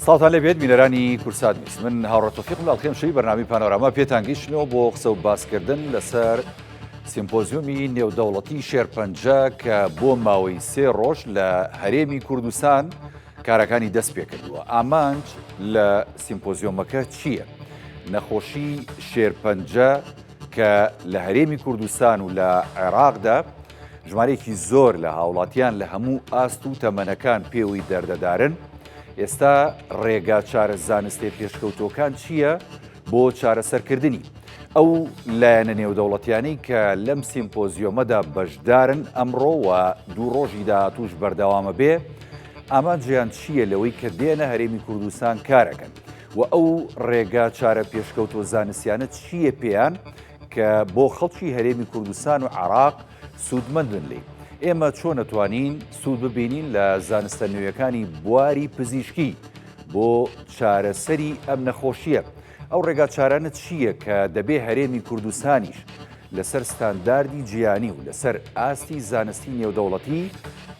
سڵاوتان لێبێت بینەرانی کوردسات نیوز من هاوڕێ تۆفیقم لە ئەڵقەی شەوی بەرنامەی پانۆراما پێتان گەیشتنەوە بۆ قسە و باسکردن لەسەر سیمپۆزیۆمی نێودەوڵەتی شێرپەنجە کە بۆ ماوەی سێ ڕۆژ لە هەرێمی کوردستان کارەکانی دەست پێکردووە ئامانج لە سیمپۆزیۆمەکە چییە؟ نەخۆشی شێرپەنجە کە لە هەرێمی کوردستان و لە عێراقدا ژمارەیەکی زۆر لە هاوڵاتیان لە هەموو ئاست و تەمەنەکان پێوەی دەردەدارن، ئێستا ڕێگا چارە زانستێ پێشکەوتووەکان چییە بۆ چارەسەرکردنی؟ ئەو لایەنە نێودەوڵەتیانەی کە لەم سیمپۆزیۆمەدا بەشدارن ئەمڕۆ و دوو ڕۆژی داهاتووش بەردەوامە بێ، ئامانجیان چییە لەوەی کە دێنە هەرێمی کوردستان کارەکەن و ئەو ڕێگا چارە پێشکەوتووە زانستیانە چییە پێیان کە بۆ خەڵکی هەرێمی کوردستان و عێراق سوودمەندن لێی. ئێمە چۆن ئەتوانین سوود ببینین لە زانستە نوێیەکانی بواری پزیشکی بۆ چارەسەری ئەم نەخۆشییە؟ ئەو ڕێگا چارانە چییە کە دەبێ هەرێمی کوردستانیش لەسەر ستانداردی جیهانی و لەسەر ئاستی زانستی نێودەوڵەتی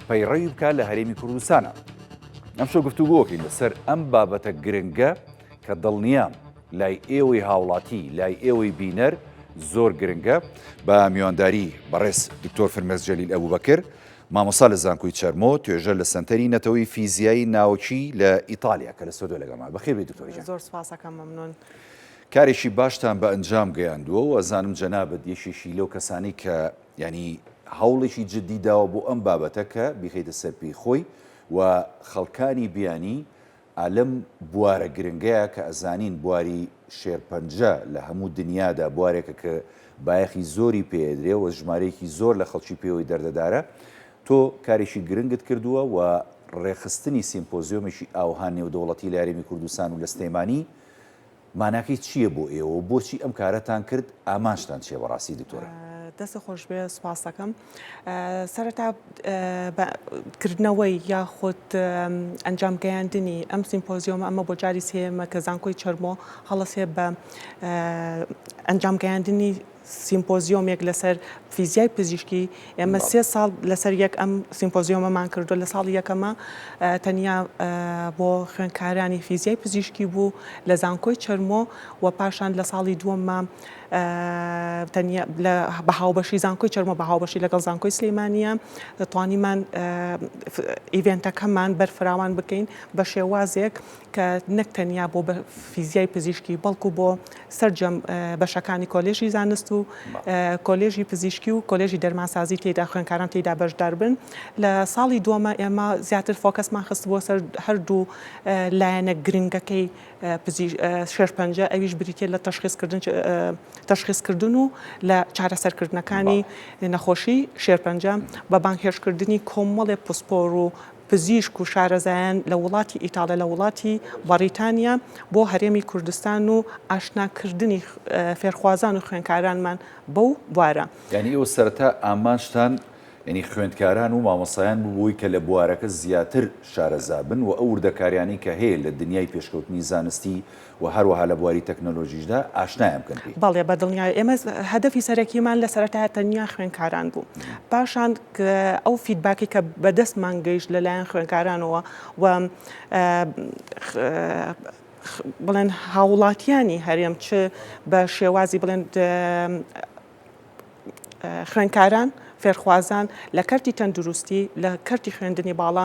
پەیڕەوی بکات لە هەرێمی کوردستانە؟ ئەمشەو گفتوگۆکەین لەسەر ئەم بابەتە گرنگە کە دڵنیام لای ئێوەی هاوڵاتی، لای ئێوەی بینەر زۆر گرنگە. بە میوانداری بەڕێز دکتۆر فرمێسک جەلیل ئەبوبەکر، مامۆستا لە زانکۆی چەرمۆ، توێژەر لە سەنتەری نەتەوەی فیزیایی ناوەکی لە ئیتالیا کە لە ستۆدیۆ لەگەڵمان. بەخێر بێی دکتۆر گیان. زۆر سوپاسەکەم مەمنون. کارێکی باشتان بە ئەنجام گەیاندووە و ئەزانم جەنابت یەکێکی لەو کەسانەی کە یانی هەوڵێکی جدی داوە بۆ ئەم بابەتە کە بیخەیتە سەر پێی خۆی و خەڵکانی بیانی ئا لەم بوارە گرنگەیا کە ئەزانین بواری شێرپەنجە لە هەموو دنیادا بوارێکە کە بایەخی زۆری پێ ئەدرێ و ژمارەیەکی زۆر لە خەڵکی پێوەی دەردەدارە، تۆ کارێکی گرنگت کردووە و ڕێکخستنی سیمپۆزیۆمێکی ئاوها نێودەوڵەتی لە هەرێمی کوردستان و لە سلێمانی ماناکەی چییە بۆ ئێوە و بۆچی ئەم کارەتان کرد، ئامانجتان چییە بەڕاستی دکتۆرە؟ دەستت خۆشبێ سوپاستەکەم. سەرەتا بە کردنەوەی یاخود ئەنجام گەیاندنی ئەم سیمپۆزیۆمە ئەمە بۆ جاری سێیەمە کە زانکۆی چەرمۆ هەڵەسێ بە ئەنجام گەیاندنی سیمپۆزیۆمێک لەسەر فیزیای پزیشکی ئێمە سێ ساڵ لەسەر یەک ئەم سیمپۆزیۆمەمان کردو لە ساڵی یەکەمە تەنیا بۆ خوێندکارانی فیزیای پزیشکی بوو لە زانکۆی چەرمۆ و پاشان لە ساڵی دووەمە تەنیا بە هاوبەشی زانکۆی چەرمۆ بە هاوبەشی لەگەڵ زانکۆی سلەیمانیە توانیمان event ەکەمان بەرفراوان بکەین بە شێوازێک کە نەک تەنیا بۆ فیزیای پزیشکی بەڵکو بۆ سەرجەم بەشەکانی کۆلێژی زانست و کۆلێژی پزیشکی و کۆلێژی دەرمانسازی تێدا خوێندکاران تێدا بەشدار بن لە ساڵی دووەمە ئێمە زیاتر focus مان خستبووە سەر هەردوو لایەنە گرنگەکەی شێرپەنجە ئەویش بریتە لە تەشخیصکردن تەشخیصکردن و لە چارەسەرکردنەکانی نەخۆشی شێرپەنجە بە بانگهێشتکردنی کۆمەڵێ پسپۆر و پزیشک و شارەزایان لە وڵاتی ئیتاڵیا لە وڵاتی بەڕیتانیا بۆ هەرێمی کوردستان و ئاشناکردنی فێرخوازان و خوێندکارانمان بەو بوارە. یانی ئێوە سەرەتا ئامانجتان یانی خوێندکاران و مامۆستایان بوو بۆی کە لە بوارەکە زیاتر شارەزا بن و ئەو وردەکاریانەی کە هەیە لە دنیای پێشکەوتنی زانستی و هەروەها لە بواری تەکنەلۆژیشدا ئاشنایان بکەن پێی. بەڵێ بە دڵنیایی ئێمە هەدەفی سەرەکیمان لە سەرەتایا تەنیا خوێندکاران بوو پاشان ئەو feedback ی کە بەدەستمان گەیشت لەلایەن خوێندکارانەوە و بڵێن هاوڵاتیانی هەرێم چ بە شێوازی بڵێن خوێندکاران، فێرخوازان لە کەرتی تەندروستی، لە کەرتی خوێندنی باڵا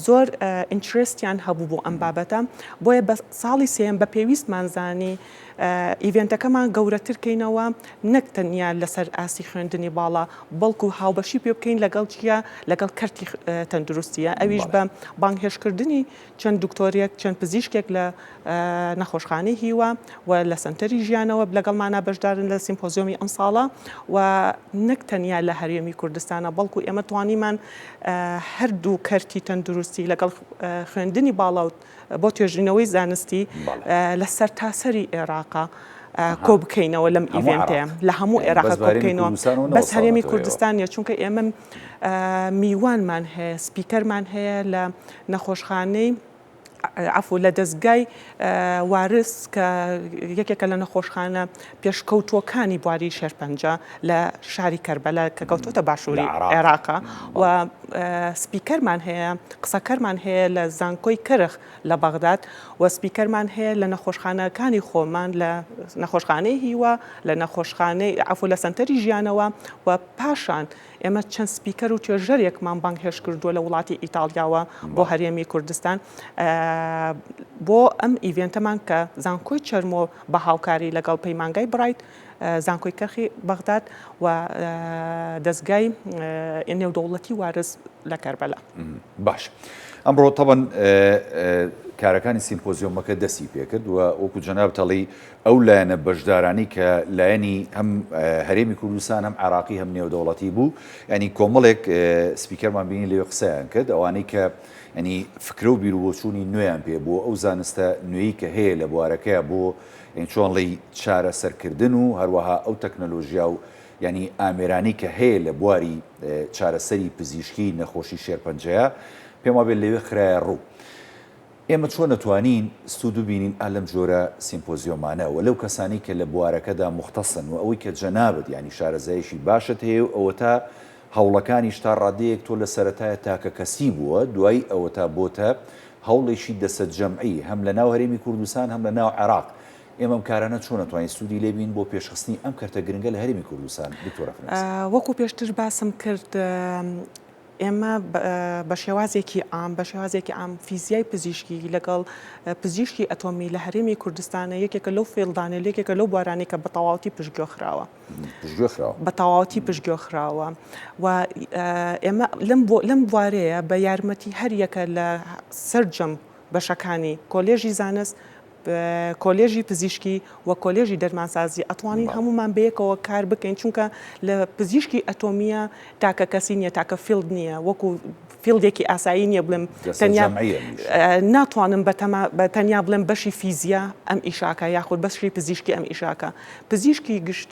زۆر interest یان هەبوو بۆ ئەم بابەتە، بۆیە بە ساڵی سێیەم بە پێویستمان زانی event ەکەمان گەورەتر کەینەوە نەک تەنیا لەسەر ئاستی خوێندنی باڵا بەڵکو هاوبەشی پێ بکەین لەگەڵ چیا لەگەڵ کەرتی تەندروستیە ئەویش بە بانگهێشتکردنی چەند دکتۆرێک، چەند پزیشکێک لە نەخۆشخانەی هیوا و لە سەنتەری ژیانەوە لەگەڵمانا بەشدارن لە سیمپۆزیۆمی ئەمساڵە و نەک تەنیا لە هەرێمی کوردستانە بەڵکو ئێمە توانیمان هەردوو کەرتی تەندروستی لەگەڵ خوێندنی باڵا و بۆ توێژینەوەی زانستی لە سەرتاسەری عێراقا کۆ بکەینەوە لەم event ەیە لە هەموو عێراق کۆ بکەینەوە بەس هەرێمی کوردستان نیە چونکە ئێمە میوانمان هەیە speaker مان هەیە لە نەخۆشخانەی. عەفو لە دەزگای وارس کە یەکێکە لە نەخۆشخانە پێشکەوتووەکانی بواری شێرپەنجە لە شاری کەربەلا کە کەوتووەتە باشووری عێراقە و speaker مان هەیە قسەکەرمان هەیە لە زانکۆی کەرخ لە بەغداد و speaker مان هەیە لە نەخۆشخانەکانی خۆمان لە نەخۆشخانەی هیوا لە نەخۆشخانەی عەفو لە سەنتەری ژیانەوە و پاشان ئێمە چەند speaker و توێژەرێکمان بانگهێشت کردووە لە وڵاتی ئیتاڵیاوە بۆ هەرێمی کوردستان بۆ ئەم event ەمان کە زانکۆی چەرمۆ بە هاوکاری لەگەڵ پەیمانگای برایت زانکۆی کەرخی بەغداد و دەزگای نێودەوڵەتی وارس لە کەربەلا. باش ئەمڕۆ تەبەن کارەکانی سیمپۆزیۆمەکە دەستی پێکرد و وەکو جەنابت ئەڵێی ئەو لایەنە بەشدارانەی کە لایەنی هەم هەرێمی کوردستان هەم عێراقی هەم نێودەوڵەتی بوو ینی کۆمەڵێک speaker مان بینی لەوێ قسەیان کرد ئەوانەی کە ینی فکرە و بیروبۆچوونی نوێیان پێ بوو ئەو زانستە نوێی کە هەیە لە بوارەکەیە بۆ یعنی چۆن ڵی چارەسەرکردن و هەروەها ئەو تەکنەلۆژیا و ینی ئامێرانی کە هەیە لە بواری چارەسەری پزیشکی نەخۆشی شێرپەنجەیە پێم وابێت لەوێ خرایە ڕوو. ئێمە چۆن ئەتوانین سوود ببینین ئا لەم جۆرە سیمپۆزیۆمانە وە لەو کەسانەی کە لە بوارەکەدا موختەسن وە ئەوەی کە جەنابت یانی شارەزایەکی باشت هەیە و ئەوەتا هەوڵەکانیش تا ڕادەیەک تۆ لە سەرەتایە تاکە کەسی بووە دوایی ئەوەتا بۆتە هەوڵێکی دەسەت جەمعی هەم لە ناو هەرێمی کوردستان هەم لە ناو عێراق ئێمە ئەم کارانە چۆن ئەتوانین سوودی لێ بین بۆ پێشخستنی ئەم کەرتە گرنگە لە هەرێمی کوردستان دکتۆرە فرمێسک؟ وەکو پێشتر باسم کرد ئێمە بە شێوازێکی عام بە شێوازێکی عام فیزیای پزیشکی لەگەڵ پزیشکی ئەتۆمی لە هەرێمی کوردستانە یەکێکە لەو field انە یەکێکە لەو بوارانەی کە بە تەواوەتی پشتگوێ خراوە. پشتگوێ خراوە. بە تەواوەتی پشتگوێ خراوە و ئێمە لەم لەم بوارەیە بە یارمەتی هەر یەکە لە سەرجەم بەشەکانی کۆلێژی زانست کۆلێژی پزیشکی و کۆلێژی دەرمانسازی ئەتوانین هەموومان بەیەکەوە کار بکەین چونکە لە پزیشکی ئەتۆمیە تاکە کەسی نییە تاکە field نییە وەکو field ێکی ئاسایی نییە بڵێم تەنیا ناتوانم بە تەنیا بڵێم بەشی فیزیا ئەم ئیشاکە یاخود بەشی پزیشکی ئەم ئیشاکە پزیشکی گشت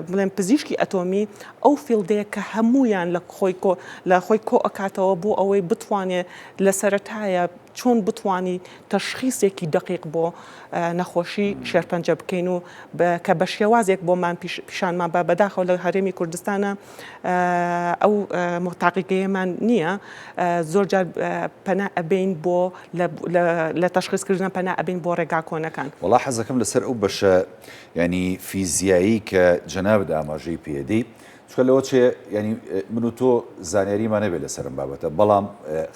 بڵێم پزیشکی ئەتۆمی ئەو field ەیە کە هەمویان لە خۆی کۆ لە خۆی کۆ ئەکاتەوە بۆ ئەوەی بتوانێت لە سەرەتایە چۆن بتوانی تەشخیسێکی دەقیق بۆ نەخۆشی شێرپەنجە بکەین و کە بە شێوازێک بۆمان پیشانمان بە بەداخەوە لە هەرێمی کوردستانە ئەو تاقیگەیەمان نییە زۆر جار پەنا ئەبین بۆ لە تەشخیصکردن پەنا ئەبین بۆ ڕێگا کۆنەکان. وەڵا حەزەکەم لەسەر ئەو بەشە یانی فیزیایی کە جەنابت ئاماژەی پێدەی چونکە لەوە چێ یانی من و تۆ زانیاریمان نەبێت لەسەر ئەم بابەتە بەڵام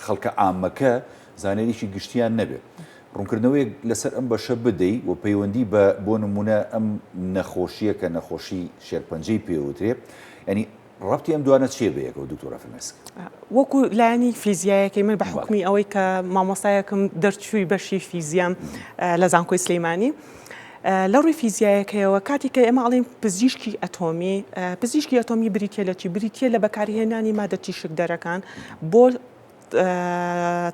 خەڵکە عامەکە زانیاریی گشتیان نەبێت ڕوونکردنەوەیەک لەسەر ئەم بەشە بدەی و پەیوەندی بە بۆ نمونە ئەم نەخۆشیە کە نەخۆشی شێرپەنجەی پێوترێ ینی ڕەبتی ئەم دوانە چیە بەیەکەوە دکتۆرە فرمێسک؟ وەکو لایەنی فیزیایەکەی من بە حوکمی ئەوەی کە مامۆستایەکم دەرچووی بەشی فیزیام لە زانکۆی سلەیمانی لە ڕووی فیزیایەکەیەوە کاتی کە ئێمە ئەڵێین پزیشکی ئەتۆمی، پزیشکی ئەتۆمی بریتیە لە چی؟ بریتیە لە بەکارهێنانی مادە تیشکدەرەکان بۆ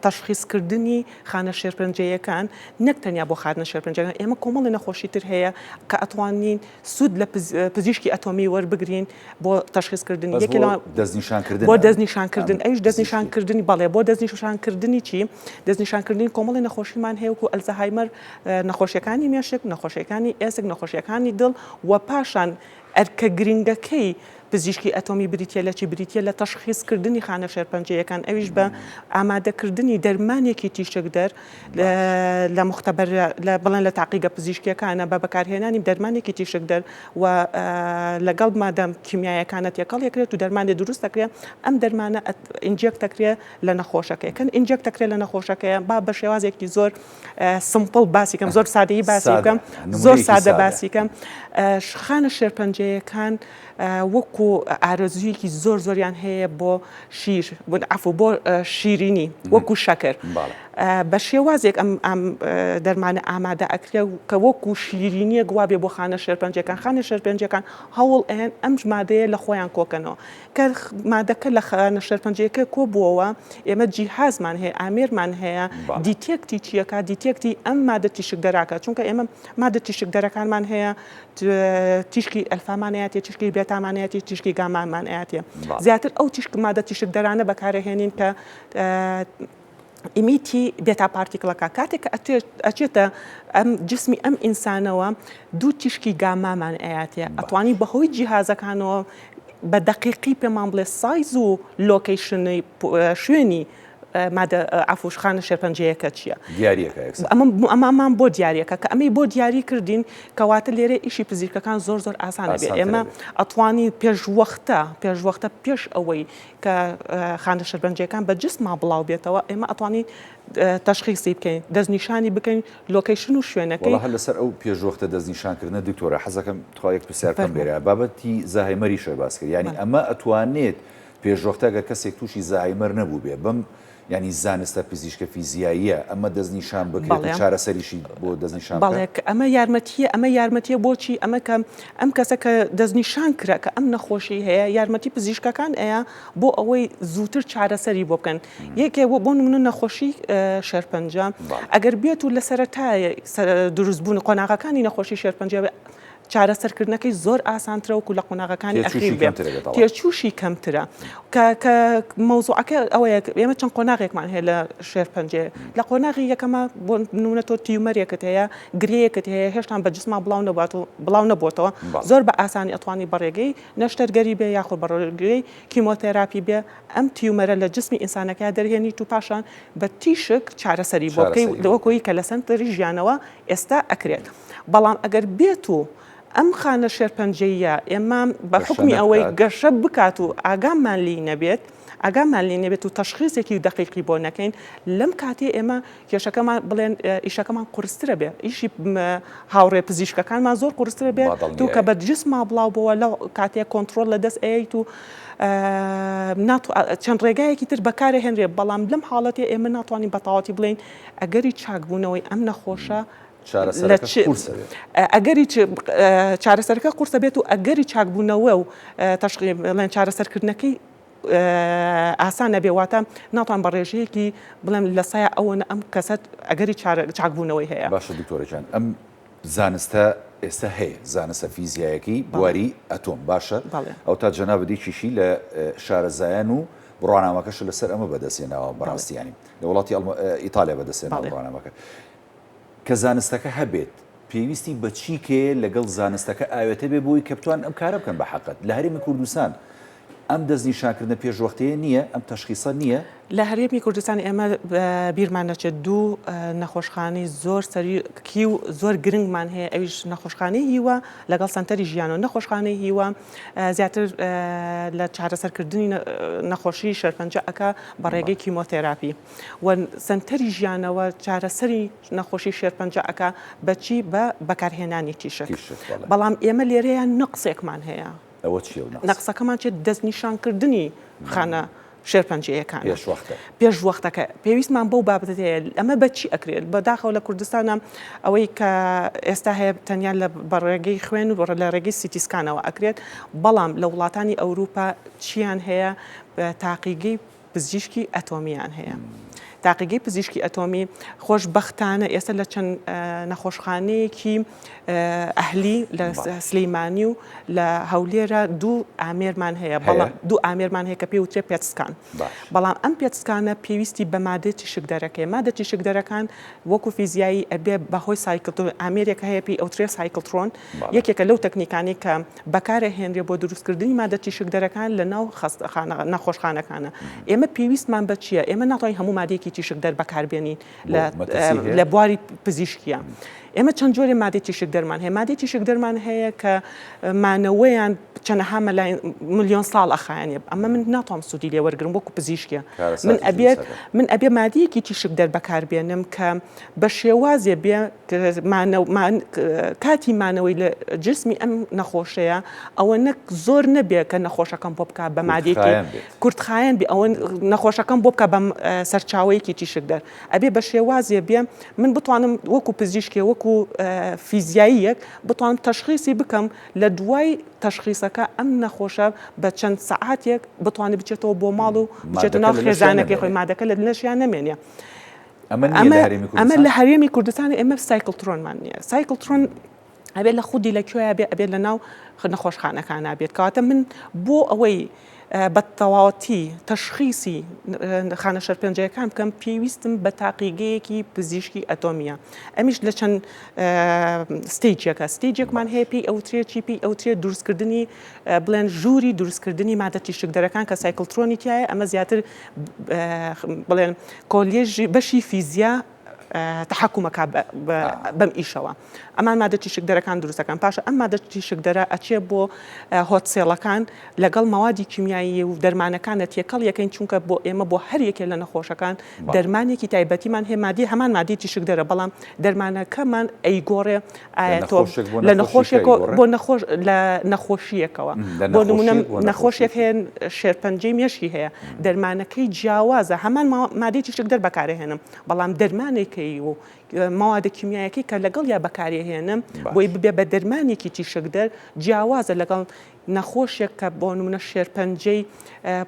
تەشخیصکردنی خانە شێرپەنجەیەکان نەک تەنیا بۆ خانە شێرپەنجەکان ئێمە کۆمەڵی نەخۆشی تر هەیە کە ئەتوانین سوود لە پزیشکی ئەتۆمی وەربگرین بۆ تەشخیصکردنی یەکێ لە دەستنیشانکردن بۆ دەستنیشانکردن ئەویش دەستنیشانکردنی بەڵێ بۆ دەستنیشانکردنی چی؟ دەستنیشانکردنی کۆمەڵی نەخۆشیمان هەیە وەکو ئەلزەهایمەر نەخۆشیەکانی مێشک، نەخۆشیەکانی ئێسک، نەخۆشیەکانی دڵ و پاشان ئەرکە گرنگەکەی پزیشکی ئەتۆمی بریتیە لە چی؟ بریتیە لە تەشخیصکردنی خانە شێرپەنجەیەکان ئەویش بە ئامادەکردنی دەرمانێکی تیشکدەر لە مختبەر لە بڵێن لە تاقیگە پزیشکیەکانە بە بەکارهێنانی دەرمانێکی تیشکدەر و لەگەڵ مادە کیمیایەکانە تێکەڵ یەکرێت و دەرمانێ دروست دەکرێت ئەم دەرمانە inject دەکرێت لە نەخۆشەکەی کە inject دەکرێت لە نەخۆشەکەیە با بە شێوازێکی زۆر simple باسی کەم زۆر سادەیی باسی بکەم زۆر سادە باسی کەم خانە شێرپەنجەیەکان وەکو ئارەزوویەکی زۆر زۆریان هەیە بۆ شیر عەفو بۆ شیرینی وەکو شەکر بە شێوازێک ئەم ئەم دەرمانە ئامادە ئەکرێ کە وەکو شیرینیەک وابێ بۆ خانە شێرپەنجەکان خانە شێرپەنجەکان هەوڵ ئەیەن ئەم مادەیە لە خۆیان کۆکەنەوە کە مادەکە لە خانە شێرپەنجەیەکە کۆبووەوە، ئێمە جیهازمان هەیە، ئامێرمان هەیە، detect ی چییەکە، detect ی ئەم مادە تیشکدەراکە، چونکە ئێمە مادە تیشکدەرەکانمان هەیە، تیشکی ئەلفامان ئەیاتێ، تیشکی بێتامان ئەیاتێ، تیشکی گامامان ئەیاتێ. زیاتر ئەو تیشک مادە تیشکدەرانە بەکارەهێنین کە. emit ی beta particle ەکە کاتێک کە ئەچێتە ئەم جسمی ئەم ئینسانەوە دوو تیشکی گامامان ئەیاتێ ئەتوانی بەهۆی جیهازەکانەوە بە دەقیقی پێمان بڵێ size و location ی شوێنی مادە عەفوش خانە شێرپەنجەیەکە چییە؟ دیاریەکە یەکسەر. ئەمە ئەمەمان بۆ دیاریەکە کە ئەمەی بۆ دیاری کردین کەواتە لێرە ئیشی پزیشکەکان زۆر زۆر ئاسانە بێ ئێمە ئەتوانی پێشوەختە پێشوەختە پێش ئەوەی کە خانە شێرپەنجەکان بە جسما بڵاو بێتەوە ئێمە ئەتوانین تەشخیسی بکەین دەستنیشانی بکەین location و شوێنەکەی. وەڵا هەر لەسەر ئەو پێشوەختە دەستنیشانکردنە دکتۆرە حەزەکەم تخوا یەک پرسیار بکەم لێرە بابەتی زەهایمەریشە باس کرد یانی ئەمە ئەتوانێت پێشوەختە گەر کەسێک تووشی زەهایمەر نەبووبێ بەم یانی زانستە پزیشکە فیزیاییە ئەمە دەستنیشان بکرێت و چارەسەریشی بۆ دەستنیشان بکات؟ بەڵێ ئەمە یارمەتییە ئەمە یارمەتییە بۆچی ئەمە کە ئەم کەسە کە دەستنیشان کرا کە ئەم نەخۆشی هەیە یارمەتی پزیشکەکان ئەیا بۆ ئەوەی زووتر چارەسەری بۆ بکەن یەکێ بۆ نمونە نەخۆشی شێرپەنجە ئەگەر بێت و لە سەرەتای دروستبوون قۆناغەکانی نەخۆشی شێرپەنجە چارەسەرکردنەکەی زۆر ئاسانترە وەکو لە قۆناغەکانی ئەخیر بێ تێچووشی کەمترە کە کە مەوزوعەکە ئەوەیە ئێمە چەند قۆناغێکمان هەیە لە شێرپەنجەیە لە قۆناغی یەکەمە بۆ نمونە تۆ tumor ێکت هەیە گرێیەکت هەیە هێشتان بە جسما بڵاو نەبات و بڵاو نەبووتەوە زۆر بە ئاسانی ئەتوانی بە ڕێگەی نەشتەرگەری بێ یاخود بە ڕێگەی chemotherapy بێ ئەم tumor ە لە جسمی ئینسانەکە دەرهێنیت و پاشان بە تیشک چارەسەری بۆ بکەی وەکوی کە لە سەنتەری ژیانەوە ئێستا ئەکرێت. بەڵام ئەگەر بێت و ئەم خانە شێرپەنجەییە ئێمە بە حوکمی ئەوەی گەشە بکات و ئاگامان لێی نەبێت، ئاگامان لێی نەبێت و تەشخیسێکی دەقیقی بۆ نەکەین، لەم کاتەی ئێمە کێشەکەمان بڵێن ئیشەکەمان قورسترە بێ، ئیشی هاوڕێ پزیشکەکانمان زۆر قورسترە بێ تو کە بە جسما بڵاو بۆوە لەو کاتەیە کۆنتڕۆڵ لە دەست ئەیەیت و چەند ڕێگایەکی تر بەکارەهێنرێ، بەڵام لەم حاڵەتەی ئێمە ناتوانین بە تەواوەتی بڵێین ئەگەری چاکبوونەوەی ئەم نەخۆشە چارەسەرەکەش قورسە بێت. ئەگەری چارەسەرەکە قورسە بێت و ئەگەری چاکبوونەوە و بڵێن چارەسەرکردنەکەی ئاسان نەبێ واتە ناتوان بە ڕێژەیەکی بڵێم لە سایە ئەوەنە ئەم کەسە ئەگەری چاکبوونەوەی هەیە. باشە دکتۆرە گیان ئەم زانستە ئێستا هەیە زانستە فیزیایەکەی بواری ئەتۆم باشە ئەو تا جەنابت یەکیشی لە شارەزایان و بڕوانامەکەشت لەسەر ئەمە بەدەستهێناوە بەڕاستی یانی لە وڵاتی ئیتالیا بەدەستهێناوە بڕوانامەکە کە زانستەکە هەبێت پێویستی بە چی کەیە لەگەڵ زانستەکە ئاوێتە بێ بۆی کە بتوان ئەم کارە بکەن بە حەقت لە هەرێمی کوردستان ئەم دەستنیشانکردنە پێشوەختەیە نییە ئەم تەشخیسە نییە؟ لە هەرێمی کوردستان ئێمە بیرمان نەچێت دوو نەخۆشخانەی زۆر سەرەکی و زۆر گرنگمان هەیە ئەویش نەخۆشخانەی هیوا لەگەڵ سەنتەری ژیانەوە نەخۆشخانەی هیوا زیاتر لە چارەسەرکردنی نەخۆشی شێرپەنجە ئەکا بە ڕێگەی chemotherapy و سەنتەری ژیانەوە چارەسەری نەخۆشی شێرپەنجە ئەکا بە چی؟ بە بەکارهێنانی تیشک. بەڵام ئێمە لێرەیان نەقسێکمان هەیە. ئەوە چییە ئەو نەقسە؟ نەقسەکەمان چیە؟ دەستنیشانکردنی خانە شێرپەنجەیەکانە. پێشوەختە. پێشوەختەکە. پێویستمان بەو بابەتە هەیە. ئەمە بە چی ئەکرێت؟ بەداخەوە لە کوردستانە ئەوەی کە ئێستا هەیە تەنیا لە بە ڕێگەی خوێن و لە ڕێگەی CT scan ەوە ئەکرێت، بەڵام لە وڵاتانی ئەوروپا چیان هەیە؟ تاقیگەی پزیشکی ئەتۆمیان هەیە. تاقیگەی پزیشکی ئەتۆمی خۆشبەختانە ئێستا لە چەند نەخۆشخانەیەکی ئەهلی لە سلیمانی و لە هەولێرە دوو ئامێرمان هەیە بەڵام دوو ئامێرمان هەیە کە پێی وترێ PET scan بەڵام ئەم PET scan ە پێویستی بە مادەی تیشکدەرەکەی مادە تیشکدەرەکان وەکو فیزیایی ئەبێ بەهۆی cyclotron ئامێرێک هەیە پێی ئەوترێ cyclotron یەکێکە لەو تەکنیکانەی کە بەکارئەهێنرێ بۆ دروستکردنی مادە تیشکدەرەکان لە ناو خەستەخانە نەخۆشخانەکانە. ئێمە پێویستمان بە چییە؟ ئێمە ناتوانین هەموو مادەیەکی تیشکدەر بەکاربێنین لە لە بواری پزیشکیە. ئێمە چەند جۆرێ مادەی تیشکدەرمان هەیە. مادەی تیشکدەرمان هەیە کە مانەوەیان چەنەها مەلاین ملیۆن ساڵ ئەخایەنێ. ئەمە من ناتوانم سوودی لێ وەرگرم وەکو پزیشکێ. من ئەبێت من ئەبێ مادەیەکی تیشکدەر بەکاربێنم کە بە شێوازێ بێ کاتی مانەوەی لە جسمی ئەم نەخۆشەیە ئەوە نەک زۆر نەبێ کە نەخۆشەکەم بۆ بکە بە مادێکی کورتخایەن بێ ئەوە نەخۆشەکەم بۆ بکە بە سەرچاوەیەکی تیشکدەر ئەبێ بە شێوازێ بێ من بتوانم وەکو پزیشکێ وەکو فیزیاییەک بتوانم تەشخیسی بکەم لە دوای تەشخیسەکە ئەم نەخۆشە بە چەند سەعاتێک بتوانێت بچێتەوە بۆ ماڵ و بچێتە ناو خێزانەکەی خۆی مادەکە لە لەشیان نەمێنێ. ئەمە نییە لە هەرێمی کوردستان؟ ئەمە لە هەرێمی کوردستان ئێمە cyclotron مان نییە. cyclotron. ئەبێت لە خودی لە کوێیا بێ ئەبێت لە ناو نەخۆشخانەکانا بێت کەواتە من بۆ ئەوەی بە تەواوەتی تەشخیسی خانە شەرپەنجەکان بکەم پێویستم بە تاقیگەیەکی پزیشکی ئەتۆمیە ئەمیش لە چەند stage ێکە stage ێکمان هەیە پێی ئەوترێ چی پێی ئەوترێ دروستکردنی بڵێن ژووری دروستکردنی مادە تیشکدەرەکان کە cyclotron ی تایە ئەمە زیاتر بڵێن کۆلێژی بەشی فیزیا تەحەکوم ئەکا بەم ئیشەوە ئەمان مادە تیشکدەرەکان دروست دەکەن پاشە ئەم مادە تیشکدەرە ئەچێ بۆ hot cell ەکان لەگەڵ مەوادی کیمیایی و دەرمانەکانە تێکەڵ یەکەین چونکە بۆ ئێمە بۆ هەر یەکێ لە نەخۆشەکان دەرمانێکی تایبەتیمان هەیە مادی هەمان مادی تیشکدەرە بەڵام دەرمانەکەمان ئەیگۆڕێ ئایا تۆ لە نەخۆشێکەوە بۆ نەخۆش لە نەخۆشیەکەوە بۆ نمونە نەخۆشێک هەیە شێرپەنجەی مێشکی هەیە دەرمانەکەی جیاوازە هەمان مادەی تیشکدەر بەکارهێنم بەڵام دەرمانێکەی و مەوادە کیمیایەکەی کە لەگەڵیا بەکارێهێنم بۆی ببێ بە دەرمانێکی تیشکدەر جیاوازە لەگەڵ نەخۆشێک کە بۆ نمونە شێرپەنجەی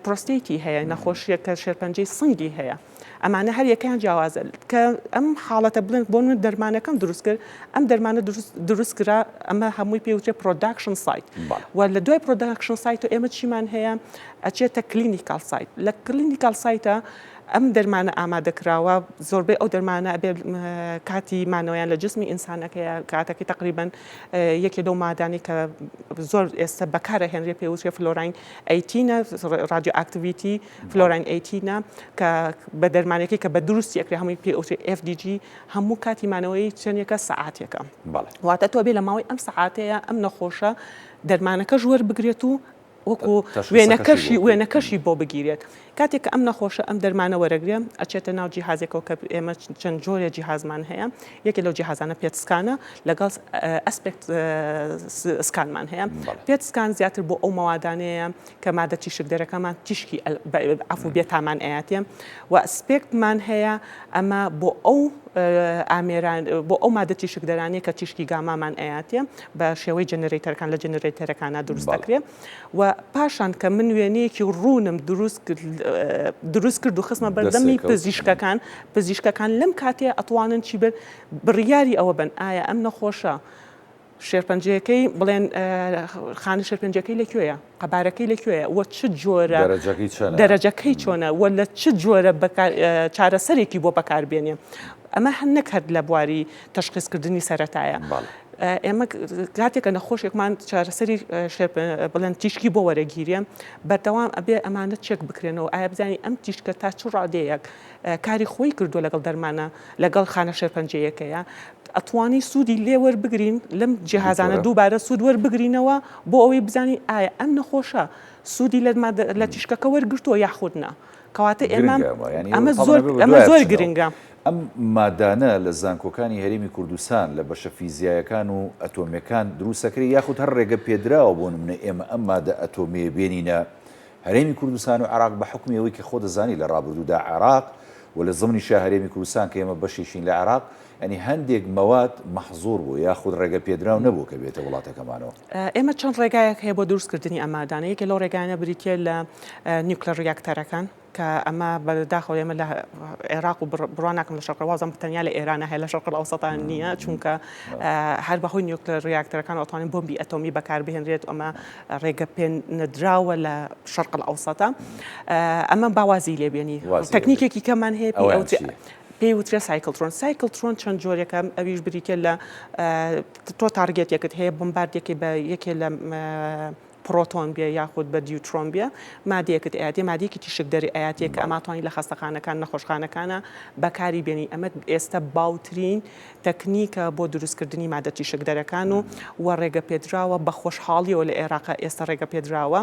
پرۆستەیتی هەیە نەخۆشیەک کە شێرپەنجەی سنگی هەیە ئەمانە هەر یەکەیان جیاوازە کە ئەم حاڵەتە بڵێن بۆ من دەرمانەکەم دروست کرد ئەم دەرمانە دروست دروست کرا ئەمە هەمووی پێوترێ production site و لە دوای production site و ئێمە چیمان هەیە ئەچێتە clinical site لە clinical site ە ئەم دەرمانە ئامادەکراوە، زۆربەی ئەو دەرمانە ئەبێ کاتی مانەوەیان لە جسمی ئینسانەکەیە، کاتەکەی تەقریبەن یەکێ لەو مادانەی کە زۆر ئێستا بەکارەهێنرێ پێوترێ fluorine 18 ە، radioactivity fluorine 18 ە کە بە دەرمانەکەی کە بە دروستی ئەکرێ هەمووی پێوترێ FDG هەموو کاتی مانەوەی چەندێکە سەعاتێکە. واتە تۆ ئەبێ لە ماوەی ئەم سەعاتەیە ئەم نەخۆشە دەرمانەکەش وەربگرێت و وەکو وێنەکەشی وێنەکەشی بۆ بگیرێت. کاتێک کە ئەم نەخۆشە ئەم دەرمانە وەرەگرێ ئەچێتە ناو جیهازێکەوە کە ئێمە چەند جۆرێ جیهازمان هەیە یەکێ لەو جیهازانە PET scan ە لەگەڵ SPECT scan مان هەیە PET scan زیاتر بۆ ئەو مەوادانەیە کە مادە تیشکدەرەکەمان تیشکی عەفو بێتامان ئەیاتێ و SPECT مان هەیە ئەمە بۆ ئەو ئامێران بۆ ئەو مادە تیشکدەرانەی کە تیشکی گامامان ئەیاتێ بە شێوەی generator ەکان لە generator ەکانا دروست دەکرێ و پاشان کە من وێنەیەکی ڕوونم دروست دروست کرد و خستمە بەردەمی پزیشکەکان پزیشکەکان لەم کاتەیە ئەتوانن چی بن بڕیاری ئەوە بن ئایا ئەم نەخۆشە شێرپەنجەیەکەی بڵێن خانە شێرپەنجەکەی لە کوێیە قەبارەکەی لە کوێیە و چ جۆرە دەرەجەکەی چەنە دەرەجەکەی چۆنە و لە چ جۆرە چارەسەرێکی بۆ بەکاربێنێ ئەمە هەر نەک هەر لە بواری تەشخیصکردنی سەرەتایە ئێمە کاتێکە نەخۆشێکمان چارەسەری بڵێن تیشکی بۆ وەرەگیرێ بەردەوام ئەبێ ئەمانە چێک بکرێنەوە ئایا بزانین ئەم تیشکە تا چ ڕادەیەک کاری خۆی کردووە لەگەڵ دەرمانە لەگەڵ خانە شێرپەنجەیەکەیە ئەتوانی سوودی لێ وەربگرین لەم جیهازانە دووبارە سوود وەربگرینەوە بۆ ئەوەی بزانین ئایا ئەم نەخۆشە سوودی لە تیشکەکە وەرگرتووە یاخود نا کەواتە ئێمە ئەمە زۆر ئەمە زۆر گرنگە. ئەم مادانە لە زانکۆکانی هەرێمی کوردستان لە بەشە فیزیایەکان و ئەتۆمیەکان دروست ئەکرێ یاخود هەر ڕێگە پێدراوە بۆ نمونە ئێمە ئەم مادە ئەتۆمیە بێنینە هەرێمی کوردستان و عێراق بە حوکمی ئەوەی کە خۆ دەزانی لە ڕابردوودا عێراق و لە زمنیشا هەرێمی کوردستان کە ئێمە بەشێکین لە عێراق یانی هەندێک مەواد مەحزوور بوو یاخود ڕێگە پێدراو نەبوو کە بێتە وڵاتەکەمانەوە. ئێمە چەند ڕێگایەک هەیە بۆ دروستکردنی ئەم مادانە، یەکێ لەو ڕێگایانە بریتییە لە nuclear reactor ەکان کە ئەمە بە داخەوە ئێمە لە عێراق و بڕوا ناکەم لە شەرق وازم تەنیا لە ئێرانە هەیە لە شەرق ئەوسەتا نییە چونکە هەر بەهۆی nuclear reactor ەکان ئەتوانین بۆمبی ئەتۆمی بەکاربهێنرێت ئەمە ڕێگە پێ نەدراوە لە شەرق ئەوسەتا ئەمە باوازی لێبێنی تەکنیکێکی کەمان هەیە پێی وترێ cyclotron cyclotron چەند جۆرێکە ئەویش بریتە لە تۆ target ێکت هەیە بمباردێکی بە یەکێ لە پرۆتۆن بێ یاخود بە دیوترۆن بێ مادەیەکت ئەیاتێ مادەیەکی تیشکدەری ئەیاتێ کە ئەماتوانی لە خەستەخانەکان نەخۆشخانەکانە بەکاری بێنی ئەمە ئێستا باوترین تەکنیکە بۆ دروستکردنی مادە تیشکدەرەکان و و ڕێگە پێدراوە بە خۆشحاڵیەوە لە عێراقا ئێستا ڕێگە پێدراوە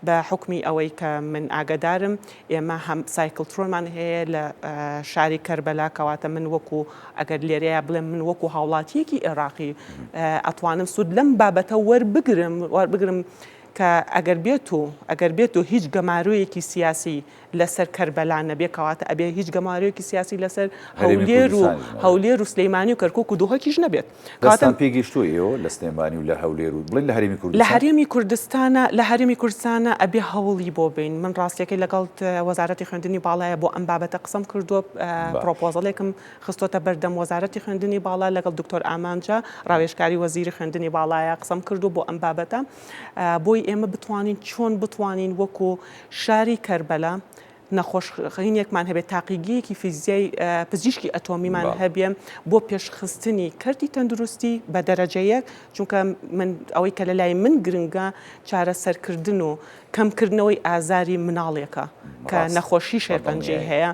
بە حوکمی ئەوەی کە من ئاگادارم ئێمە هەم cyclotron مان هەیە لە شاری کەربەلا کەواتە من وەکو ئەگەر لێرەیە بڵێم من وەکو هاوڵاتیەکی عێراقی ئەتوانم سوود لەم بابەتە وەربگرم وەربگرم. کە ئەگەر بێت و ئەگەر بێت و هیچ گەمارۆیەکی سیاسی لەسەر کەربەلا نەبێ کەواتە ئەبێ هیچ گەمارۆیەکی سیاسی لەسەر هەرێمی هەولێر و کوردستانیش نەبێت. هەولێر و سلێمانی و کەرکوک و دهۆکیش نەبێت. کەواتە دەستتان پێگەیشتووە ئێوە لە سلێمانی و لە هەولێر و بڵێن لە هەرێمی لە کوردستان؟ هەرێمی کوردستانا لە هەرێمی کوردستانا ئەبێ هەوڵی بۆ بەین. من ڕاستیەکەی لەگەڵ وەزارەتی خوێندنی باڵایە بۆ ئەم بابەتە قسەم کردووە، باش. proposal ێکم خستۆتە بەردەم وەزارەتی خوێندنی باڵا لەگەڵ دکتۆر ئامانجە ڕاوێژکاری وەزیری خوێندنی باڵایە قسەم کردووە بۆ ئەم بابەتە بۆی ئێمە بتوانین چۆن بتوانین وەکو شاری کەربەلا نەخۆشخینێکمان هەبێت تاقیگەیەکی فیزیای پزیشکی ئەتۆمیمان هەبێ بۆ پێشخستنی کەرتی تەندروستی بە دەرەجە یەک چونکە من ئەوەی کە لە لای من گرنگە چارەسەرکردن و کەمکردنەوەی ئازاری مناڵێکە کە نەخۆشی شێرپەنجەی هەیە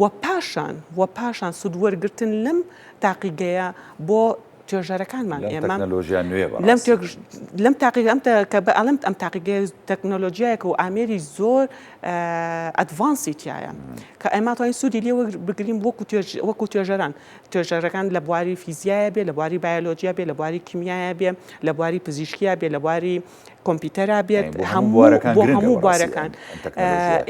و پاشان و پاشان سوود وەرگتن لەم تاقیگەیە بۆ توێژەرەکانمان ئێمە لەم لەم تاقیگە ئەم کە بە ئەڵێم ئەم تاقیگەیە تەکنۆلۆژیایەکە و ئامێری زۆر advanced ی تایە کە ئێمە توانین سوودی لێ بگرین وەکو وەکو توێژەران توێژەرەکان لە بواری فیزیایە بێ لە بواری بایۆلۆجیا بێ لە بواری کیمیایە بێ لە بواری پزیشکیا بێ لە بواری کۆمپیوتەرا بێت هەموو بۆ هەموو بوارەکان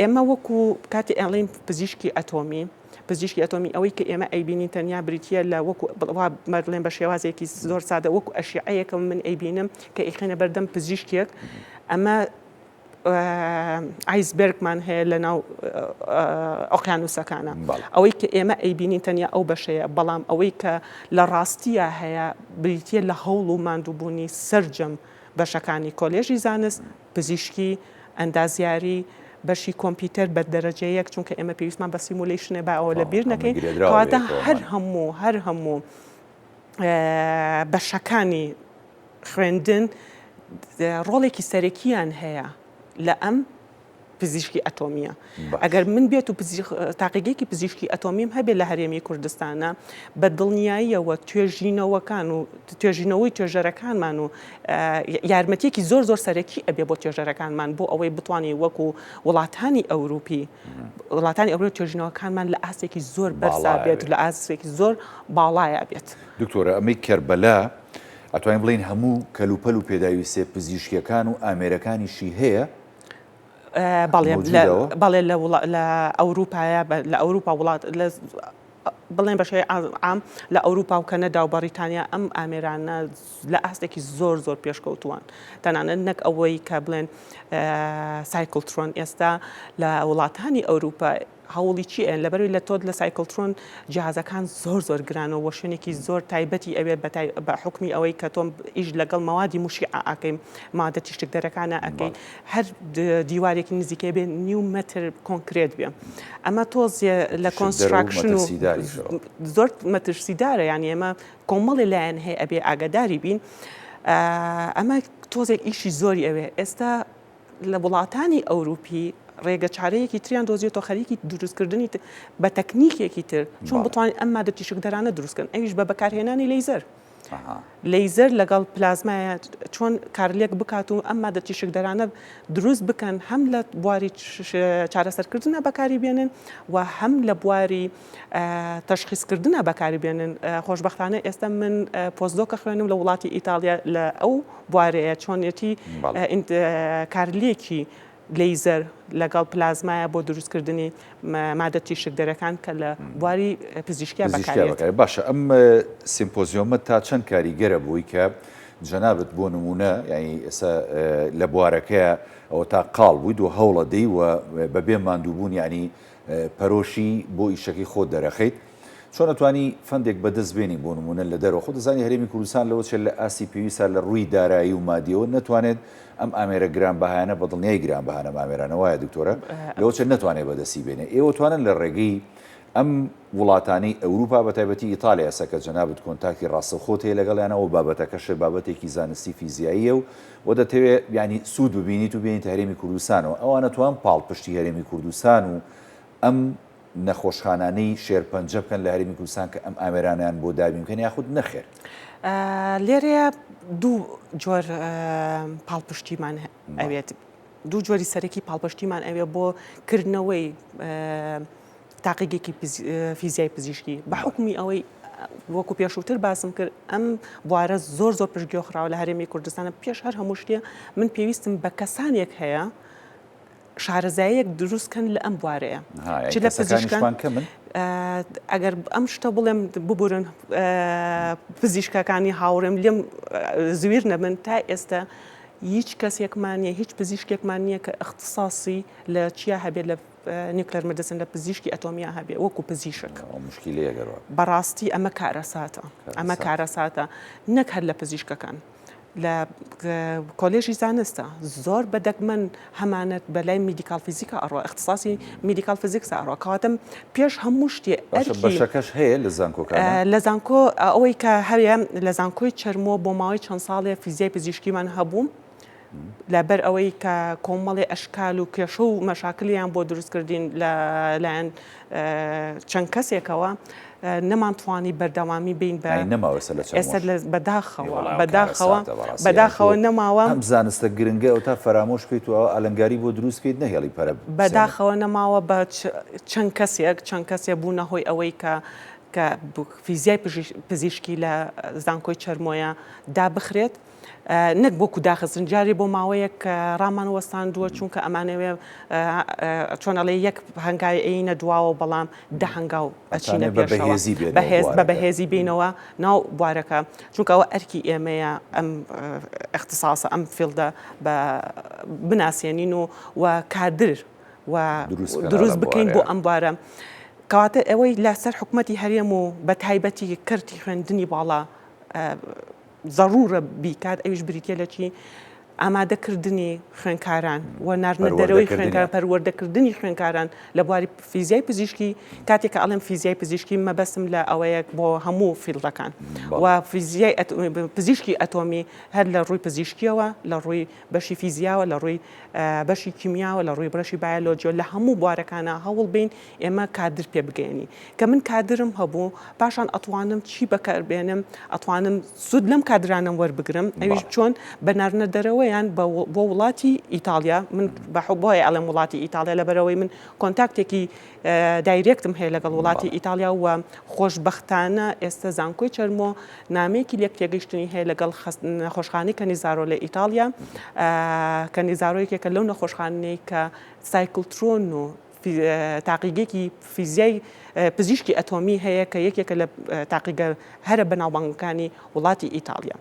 ئێمە وەکو کاتی ئەڵین پزیشکی ئەتۆمی پزیشکی ئەتۆمی ئەوەی کە ئێمە ئەیبینین تەنیا بریتییە لە وەکو وا بڵێم بە شێوازێکی زۆر سادە وەکو ئەشیعەیەکە من ئەیبینم کە ئەیخەینە بەردەم پزیشکێک ئەمە iceberg مان هەیە لە ناو ئۆقیانوسەکانە ئەوەی کە ئێمە ئەیبینین تەنیا ئەو بەشەیە بەڵام ئەوەی کە لە ڕاستیە هەیە بریتە لە هەوڵ و ماندووبوونی سەرجەم بەشەکانی کۆلێژی زانست پزیشکی، ئەندازیاری، بەشی کۆمپیوتەر بە دەرەجە یەک چونکە ئێمە پێویستمان بە simulation ە با ئەوە لە بیر نەکەین کەواتە هەر هەموو هەر هەموو بەشەکانی خوێندن ڕۆڵێکی سەرەکییان هەیە لە ئەم پزیشکی ئەتۆمییە. ئەگەر من بێت و تاقیگەیەکی پزیشکی ئەتۆمیم هەبێت لە هەرێمی کوردستانە بە دڵنیاییەوە توێژینەوەکان و توێژینەوەی توێژەرەکانمان و یارمەتیەکی زۆر زۆر سەرەکی ئەبێ بۆ توێژەرەکانمان بۆ ئەوەی بتوانین وەکو وڵاتانی ئەوروپی وڵاتانی ئەوروپی توێژینەوەکانمان لە ئاستێکی زۆر بەرزا بێت لە ئاستێکی زۆر باڵایە بێت. دکتۆرە ئەمەی کەربەلا ئەتوانین بڵێین هەموو کەلوپەل و پێداویستیە پزیشکیەکان و ئامێرەکانیشی هەیە؟ بەڵێ بەڵێ لە لە ئەوروپایە لە ئەوروپا وڵات لە بڵێن بە شێوەی عام لە ئەوروپا و کەنەدا و بەڕیتانیا ئەم ئامێرانە لە ئاستێکی زۆر زۆر پێشکەوتووان تەنانەت نەک ئەوەی کە بڵێن cyclotron ئێستا لە وڵاتانی ئەوروپا هەوڵی چی ئەیەن لەبەروی لە تۆ لە cyclotron جیهازەکان زۆر زۆر گرانە و شوێنێکی زۆر تایبەتی ئەوێ بە حوکمی ئەوەی کە تۆم ئیش لەگەڵ مەوادی مشیعە ئەکەی مادە تیشکدەرەکانە ئەکەی هەر دیوارێکی نزیکەی بێ نیو مەتر کۆنکرێت بێ ئەمە تۆزێ لە construction و زۆر مەترسیدارە یانی ئێمە کۆمەڵی لایەن هەیە ئەبێ ئاگاداری بین ئەمە تۆزێک ئیشی زۆری ئەوێ ئێستا لە وڵاتانی ئەوروپی ڕێگە چارەیەکی تریان دۆزیەتەوە خەریکی دروستکردنی بە تەکنیکێکی تر چۆن بتوانین ئەم مادە تیشکدەرانە دروستکەن ئەویش بە بەکارهێنانی لەیزەر لەیزەر لەگەڵ پلازمایە چۆن کارلێک بکات و ئەم مادە تیشکدەرانە دروست بکەن هەم لە بواری چارەسەرکردنە بەکاری بێنن و هەم لە بواری تەشخیسکردنە بەکاری بێنن خۆشبەختانە ئێستا من postdoc ە خوێنم لە وڵاتی ئیتاڵیا لە ئەو بوارەیە چۆنیەتی کارلێکی لەیزەر لەگەڵ پلازمایە بۆ دروستکردنی مادە تیشکدەرەکان کە لە بواری پزیشکیا بەکارێت. باشە ئەم سیمپۆزیۆمە تا چەند کاریگەرە بۆی کە جەنابت بۆ نمونە یانی ئێستا لە بوارەکەیە ئەوە تا قاڵ بوویت و هەوڵە دەی و بەبێ ماندووبوون یانی پەرۆشی بۆ ئیشەکەی خۆت دەرەخەیت چۆن ئەتوانی fund ێک بەدەست بێنی بۆ نموونە لە دەرەوە خۆ دەزانی هەرێمی کوردستان لەوە چێت لە ئاستی پێویستا لە ڕووی دارایی و مادیەوە نەتوانێت ئەم ئامێرە گرانبەهایانە بە دڵنیای گرانبەهان ئەم ئامێرانە وایە دکتۆرە لەوە چێت نەتوانێت بەدەستی بێنێ ئێوە توانن لە ڕێگەی ئەم وڵاتانەی ئەوروپا بە تایبەتی ئیتالیا ئێستا کە جەنابت کۆنتاکتی ڕاستەوخۆت هەیە لەگەڵیانەوە بابەتەکەشت بابەتێکی زانستی فیزیاییە و و دەتەوێ یانی سوود ببینیت و بێنیتە هەرێمی کوردستانەوە ئەوانە توان پاڵپشتی هەرێمی کوردستان و ئەم نەخۆشخانانەی شێرپەنجە بکەن لە هەرێمی کوردستان کە ئەم ئامێرانەیان بۆ دابین بکەن یاخود نەخێر؟ لێرەیە دوو جۆر پاڵپشتیمان ئەوێت دوو جۆری سەرەکی پاڵپشتیمان ئەوێ بۆ کردنەوەی تاقیگێکی فیزیای پزیشکی بە حکومی ئەوەی. وەکو پێشووتر باسم کرد ئەم بوارە زۆر زۆر پشتگوێ خراوە لە هەرێمی کوردستانە پێش هەر هەموو شتێ من پێویستم بە کەسانێک هەیە شارەزاییەک دروست کەن لە ئەم بوارەیە چ لە پزیشکان کەمن ئەگەر ئەم شتە بڵێم ببورن پزیشکەکانی هاوڕێم لێم زویر نەبن تا ئێستا هیچ کەسێکمان نیە هیچ پزیشکێکمان نییە کە اختصاصی لە چیا هەبێت لە nuclear medicine لە پزیشکی ئەتۆمیا هەبێ وەکو پزیشک. ئەوە موشکیلەیە گەر وا. بەڕاستی ئەمە کارەساتە. ئەمە کارەساتە نەک هەر لە پزیشکەکان لە کۆلێژی زانستە زۆر بە دەگمەن هەمانەت بە لای medical فیزیکا ئەڕوا اختصاصی medical physics ا ئەڕوا کەواتە پێش هەموو شتێ باشە ئەرکی بەشەکەش هەیە لە زانکۆکانە؟ لە زانکۆ ئەوەی کە هەیە لە زانکۆی چەرمۆ بۆ ماوەی چەند ساڵێ فیزیای پزیشکیمان هەبوو لەبەر ئەوەی کە کۆمەڵێ ئەشکال و کێشە و مەشاکلیان بۆ دروست کردین لە لایەن چەند کەسێکەوە نەمانتوانی بەردەوامی بین بە نەماوە ئێستا لە ئێستا لە بەداخەوە بەداخەوە بەداخەوە نەماوە ئەم زانستە گرنگە ئەو تا فەرامۆش بکەیت و ئەوە ئالنگاری بۆ دروست بکەیت نەهێڵی پەرە بەداخەوە نەماوە بە چەند کەسێک چەند کەسێ بوونە هۆی ئەوەی کە کە فیزیای پزیشکی لە زانکۆی چەرمۆیە دابخرێت. نەک وەکو داخستن جارێ بۆ ماوەیەک ڕامان وەستاندووە چونکە ئەمانەوێ چۆن ئەڵێ یەک هەنگاوی ئەینە دواوە بەڵام دە هەنگاو ئەچینە پێشەوە بەهێز بە بەهێزی بینەوە ناو بوارەکە چونکە ئەوە ئەرکی ئێمەیە ئەم اختصاصە ئەم field ە بە بناسێنین و و کادر و دروست بکەین بۆ ئەم بوارە کەواتە ئەوەی لەسەر حکومەتی هەرێم و بە تایبەتی کەرتی خوێندنی باڵا زەڕوورە بیکات ئەویش بریتیە لە چی؟ ئامادەکردنی خوێنکاران و ناردنە دەرەوەی خوێنکاران پەروەردەکردنی خوێنکاران لە بواری فیزیای پزیشکی کاتێک کە ئەڵێم فیزیای پزیشکی مەبەستم لە ئەوەیە بۆ هەموو field ەکان و فیزیای پزیشکی ئەتۆمی هەر لە ڕووی پزیشکیەوە لە ڕووی بەشی فیزیاوە لە ڕووی بەشی کیمیاوە لە ڕووی بەشی بایۆلۆجیەوە لە هەموو بوارەکانە هەوڵ بین ئێمە کادر پێ بگەیەنین کە من کادرم هەبوو پاشان ئەتوانم چی بەکار بێنم ئەتوانم سوود لەم کادرانەم وەربگرم ئەویش چۆن بە ناردنە دەرەوەیان بۆ وڵاتی ئیتاڵیا من بە بۆیە ئەڵێم وڵاتی ئیتاڵیا لەبەرەوەی من contact ێکی direct م هەیە لەگەڵ وڵاتی ئیتاڵیا و خۆشبەختانە ئێستا زانکۆی چەرمۆ نامەیەکی لێک تێگەیشتنی هەیە لەگەڵ نەخۆشخانەی کەنیزارۆ لە ئیتاڵیا کەنیزارۆ یەکێکە لەو نەخۆشخانەی کە cyclotron و تاقیگەیەکی فیزیای پزیشکی ئەتۆمی هەیە کە یەکێکە لە تاقیگە هەرە بەناوبانگەکانی وڵاتی ئیتاڵیا.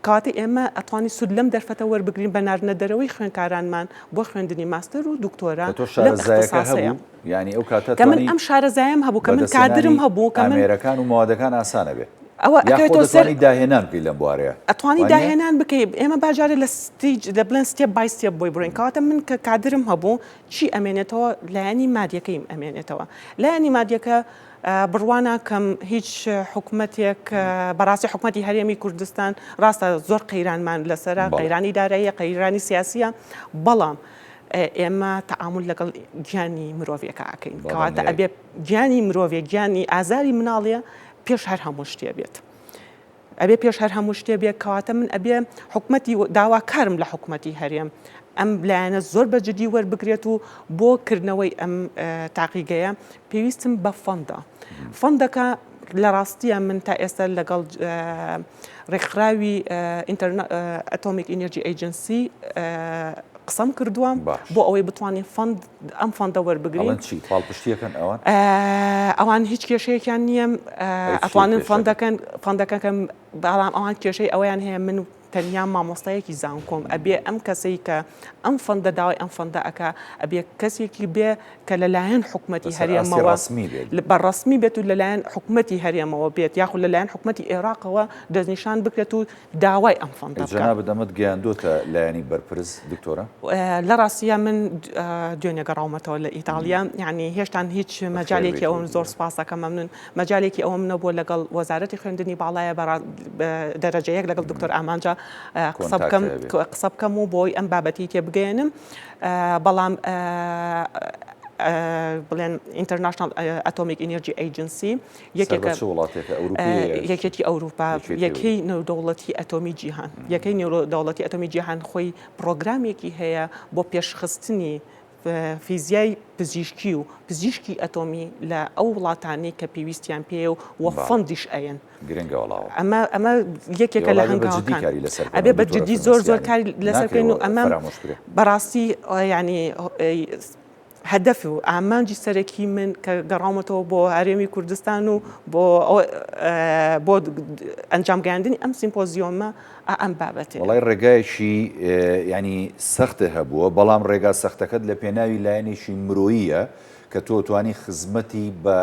کەواتە ئێمە ئەتوانین سوود لەم دەرفەتە وەربگرین بە ناردنە دەرەوەی خوێندکارانمان بۆ خوێندنی ماستەر و دکتۆرا کە تۆ لەم شارەزایەکە ئیختیساسەیە. هەبوو یانی ئەو کاتە کە من توانی ئەم شارەزایەم هەبوو کە من کادرم بەدەستهێنانی هەبوو کە من ئامێرەکان و مەوادەکان ئاسانە بێ ئەوە یاخۆ ئەکەوێتەوە سەر دەتوانی داهێنان بکەی لەم بوارەیە ئەتوانی وانیە؟ داهێنان بکەی ئێمە با جارێ لە stage لە بڵێن step by step بۆی بڕۆین کەواتە من کە کادرم هەبوو چی ئەمێنێتەوە لایەنی مادیەکەیم ئەمێنێتەوە لایەنی مادیەکە بڕوا ناکەم هیچ حکومەتێک بەڕاستی حکومەتی هەرێمی کوردستان ڕاستە زۆر قەیرانمان لەسەرە قەیرانی داراییە قەیرانی سیاسیە بەڵام ئێمە تەعامول لەگەڵ گیانی مرۆڤێکە ئەکەین کەواتە ئەبێ گیانی مرۆڤێ گیانی ئازاری مناڵێ پێش هەر هەموو شتێ بێت. ئەبێ پێش هەر هەموو شتێ بێ کەواتە من ئەبێ حکومەتی داواکارم لە حکومەتی هەرێم ئەم لایەنە زۆر بە جدی وەربگرێت و بۆ کردنەوەی ئەم تاقیگەیە پێویستم بە fund ە fund ەکە لە ڕاستیە من تا ئێستا لەگەڵ ڕێکخراوی Atomic Energy Agency قسەم کردووە بۆ ئەوەی بتوانین fund ئەم fund ە وەربگرین. ئەڵێن چی؟ پاڵپشتیەکەن ئەوان؟ ئەوان هیچ کێشەیەکیان نییە ئەتوانن fund ەکەن fund ەکەکەم بەڵام ئەوان کێشەی ئەوەیان هەیە من تەنیا مامۆستایەکی زانکۆم ئەبێ ئەم کەسەی کە ئەم fund ە داوای ئەم fund ە ئەکا ئەبێ کەسێکی بێ کە لەلایەن حکومەتی هەرێمەوە بە ڕەسمی بێت و لەلایەن حکومەتی هەرێمەوە بێت یاخود لەلایەن حکومەتی عێراقەوە دەستنیشان بکرێت و داوای ئەم fund ە بکا. جەنابت ئەمەت گەیاندۆتە لایەنی بەرپرس دکتۆرە؟ لە ڕاستیا من دوێنێ گەڕاومەتەوە لە ئیتاڵیا یانی هێشتان هیچ مەجالێکی ئەوەم زۆر سپاس دەکەم مەمنون مەجالێکی ئەوەم نەبووە لەگەڵ وەزارەتی خوێندنی باڵایە بە دەرەجە یەک لەگەڵ دکتۆر ئامانجا قسە بکەم قسە بکەم و بۆی ئەم بابەتی تێبگەیەنم بەڵام بڵێن International Atomic Energy Agency یەکێکە چ وڵاتێکە ئەوروپییە؟ یەکێتی ئەوروپا، یەکەی نێودەوڵەتی ئەتۆمی جیهان. یەکەی نێودەوڵەتی ئەتۆمی جیهان خۆی پڕۆگرامێکی هەیە بۆ پێشخستنی فیزیای پزیشکی و پزیشکی ئەتۆمی لە ئەو وڵاتانەی کە پێویستیان پێیە و وە fund یش ئەیەن. گرنگە وەڵا. ئەمە ئەمە یەکێکە لە هەنگاوەکان. ئەبێ بە جدی زۆر زۆر کاری لەسەر بکەین و ئەمە بەڕاستی یانی هەدەف و ئامانجی سەرەکی من کە گەڕاومەتەوە بۆ هەرێمی کوردستان و بۆ بۆ ئەنجام گەیاندنی ئەم سیمپۆزیۆمە ئەم بابەتێ. وەڵای ڕێگایەکی یانی سەختت هەبووە بەڵام ڕێگا سەختەکەت لە پێناوی لایەنێکی مرۆییە کە تۆ توانی خزمەتی بە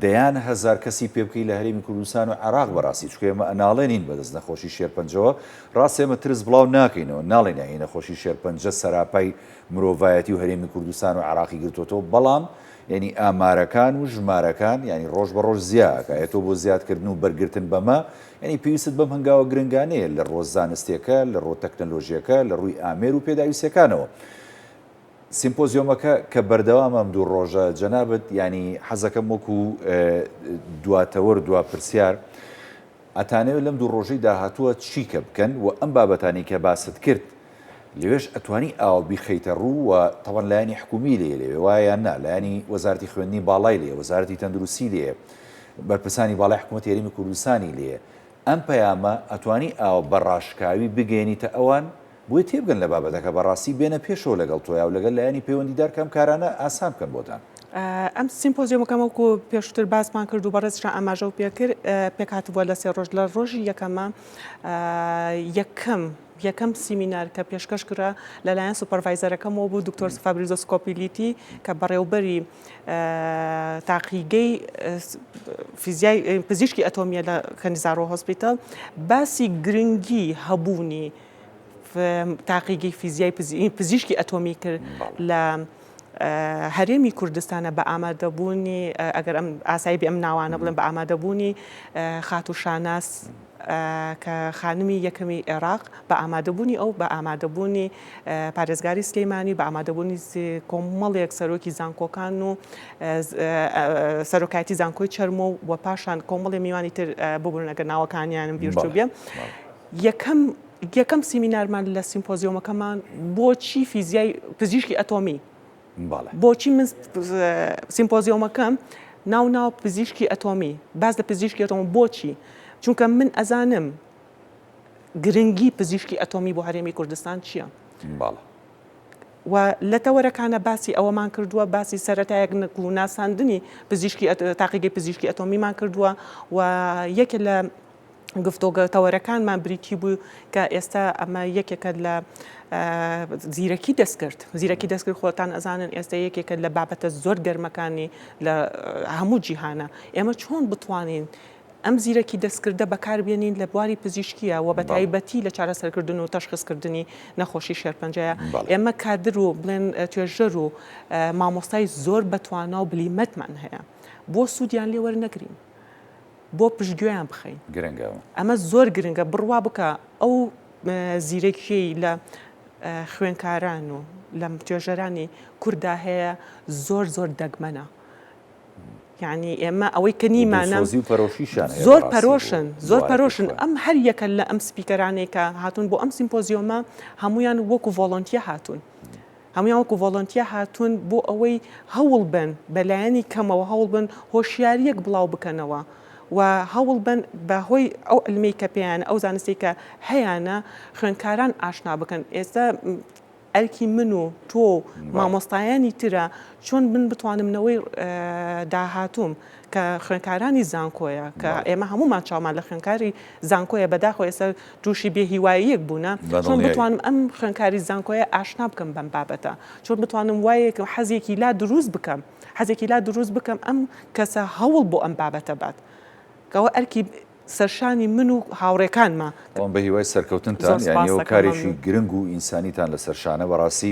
دەیان هەزار کەسی پێ بکەی لە هەرێمی کوردستان و عێراق بەڕاستی چونکە ئێمە ئەناڵێنین بەدەست نەخۆشی شێرپەنجەوە ڕاستە ئێمە ترس بڵاو ناکەینەوە ناڵێین یانی نەخۆشی شێرپەنجە سەراپای مرۆڤایەتی و هەرێمی کوردستان و عێراقی گرتۆتەوە بەڵام یانی ئامارەکان و ژمارەکان یانی ڕۆژ بە ڕۆژ زیا ئەکا ئێ تۆ بۆ زیادکردن و بەرگرتن بەمە یانی پێویستت بەم هەنگاوە گرنگانەیە لە ڕووە زانستیەکە لە ڕووە تەکنەلۆژیەکە لە ڕووی ئامێر و پێداویستیەکانەوە سیمپۆزیۆمەکە کە بەردەوامە ئەم دوو ڕۆژە جەنابت یانی حەزەکەم وەکو دوا تەوەر دوا پرسیار ئەتانەوێت لەم دوو ڕۆژەی داهاتووە چی کە بکەن و ئەم بابەتانەی کە باست کرد لەوێش ئەتوانی ئاوا بیخەیتە ڕوو و تەوان لایەنی حکومی لێ لەوێ وایە یان نا لایەنی وەزارەتی خوێندنی باڵای لێ وەزارەتی تەندروستی لێ بەرپرسانی باڵای حکوومەتی هەرێمی کوردستانی لێ ئەم پەیامە ئەتوانی ئاوا بە ڕاشکاوی بگەیەنیتە ئەوان بۆیە تێبگەن لە بابەتەکە بەڕاستی بێنە پێشەوە لەگەڵ تۆیا و لەگەڵ لایەنی پەیوەندیدار کە ئەم کارانە ئاسان بکەن بۆتان. ئەم سیمپۆزیۆمەکە وەکو پێشتر باسمان کرد و بەڕێزیشتان ئاماژەو پێکرد پێکهاتبووە لە سێ ڕۆژ لە ڕۆژی یەکەمە یەکەم یەکەم سیمینار کە پێشکەش کرا لەلایەن supervisor ەکەمەوە بوو دکتۆر فابریزۆ سکۆپیلیتی کە بەڕێوبەری تاقیگەی فیزیای پزیشکی ئەتۆمیە لە کەنیزارۆ hospital باسی گرنگی هەبوونی تاقیگەی فیزیای پزیشکی ئەتۆمی کرد لە هەرێمی کوردستانە بە ئامادەبوونی ئەگەر ئەم ئاسایی بێ ئەم ناوانە بڵێم بە ئامادەبوونی خاتوو شاناز کە خانمی یەکەمی عێراق بە ئامادەبوونی ئەو بە ئامادەبوونی پارێزگاری سلەیمانی بە ئامادەبوونی کۆمەڵێک سەرۆکی زانکۆکان و سەرۆکایەتی زانکۆی چەرمۆ و پاشان کۆمەڵی میوانی تر ببوون ئەگەر ناوەکانیانم بیرچوو بێ یەکەم یەکەم سیمینارمان لە سیمپۆزیۆمەکەمان بۆچی فیزیای پزیشکی ئەتۆمی بۆچی من سیمپۆزیۆمەکەم ناو ناو پزیشکی ئەتۆمی باس لە پزیشکی ئەتۆم بۆچی چونکە من ئەزانم گرنگی پزیشکی ئەتۆمی بۆ هەرێمی کوردستان چییە؟ بەڵێ. و لە تەوەرەکانە باسی ئەوەمان کردووە باسی سەرەتایەک و ناساندنی پزیشکی تاقیگەی پزیشکی ئەتۆمیمان کردووە و یەکێ لە گفتۆگە تەوەرەکانمان بریتی بوو کە ئێستا ئەمە یەکێکە لە زیرەکی دەستکرد زیرەکی دەستکرد خۆتان ئەزانن ئێستا یەکێکە لە بابەتە زۆر گەرمەکانی لە هەموو جیهانە ئێمە چۆن بتوانین ئەم زیرەکی دەستکردە بەکاربێنین لە بواری پزیشکیە و بە تایبەتی لە چارەسەرکردن و تەشخیصکردنی نەخۆشی شێرپەنجەیە ئێمە کادر و بڵێن توێژەر و مامۆستای زۆر بەتوانا و بلیمەتمان هەیە بۆ سوودیان لێ وەرنەگرین بۆ پشتگوێیان بخەین گرنگە ئەمە زۆر گرنگە بڕوا بکە ئەو زیرەکیەی لە خوێنکاران و لە توێژەرانی کوردا هەیە زۆر زۆر دەگمەنە یعنی ئێمە ئەوەی کە نیمانە زۆر پەرۆشن زۆر پەرۆشن ئەم هەر یەکە لە ئەم speaker انەی کە هاتوون بۆ ئەم سیمپۆزیۆمە هەمویان وەکو volunteer هاتوون هەموویان وەکو volunteer هاتوون بۆ ئەوەی هەوڵ بەن بە لایەنی کەمەوە هەوڵ بن هۆشیارییەک بڵاو بکەنەوە و هەوڵ بەن بە هۆی ئەو عیلمەی کە پێیانە ئەو زانستەی کە هەیانە خوێندکاران ئاشنا بکەن ئێستا ئەرکی من و تۆ و مامۆستایانی ترە چۆن من بتوانم نەوەی داهاتووم کە خوێندکارانی زانکۆیە کە ئێمە هەموومان چاومان لە خوێندکاری زانکۆیە بەداخەوە ئێستا تووشی بێ هیواییەک بوونە چۆن بتوانم ئەم خوێندکاری زانکۆیە ئاشنا بکەم بەم بابەتە چۆن بتوانم وایەک حەزێکی لا دروست بکەم حەزێکی لا دروست بکەم ئەم کەسە هەوڵ بۆ ئەم بابەتە بات کەەوە ئەرکی سەرشانی من و هاوڕێکانمە. بەڵام بە هیوای سەرکەوتنتان، یانی ئەوە کارێکی گرنگ و ئینسانیتان لەسەر شانە، بەڕاستی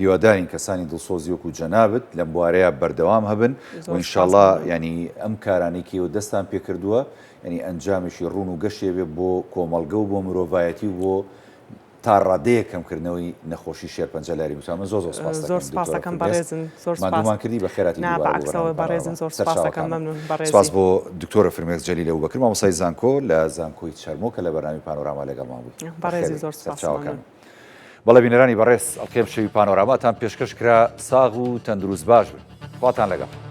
هیوادارین کەسانی دڵسۆزی وەکو جەنابت لەم بوارەیا بەردەوام هەبن و ئینشاڵا یانی ئەم کارانەی کە ئێوە دەستان پێکردووە یانی ئەنجامێکی ڕوون و گەشی هەبێ بۆ کۆمەڵگە و بۆ مرۆڤایەتی و بۆ تا ڕادەیەک کەمکردنەوەی نەخۆشی شێرپەنجە لاری وتان من زۆر زۆر سپاس زۆر سپاس دەکەم بەڕێزن زۆر سپاس ماندوومان کردی بەخێرهاتی نا دووبارە بۆ بەعەکسەوە بەرنامەی بەڕێزن پانۆراما زۆر سپاس دەکەم سەرچاوەکانم مەمنون بەڕێزی. سپاس بۆ دکتۆرە فرمێسک جەلیل ئەبوبەکر مامۆستای زانکۆ لە زانکۆی چەرمۆ کە لە بەرنامەی پانۆراما لەگەڵمان بووی بەڕێزی بەخێربێی زۆر سپاس سەرچاوەکانم. مەمنون. بەڵێ بینەرانی بەڕێز ئەڵقەی ئەمشەوی پانۆراماتان پێشکەش کرا ساغ و تەندروست باش بن خواتان لەگەڵ.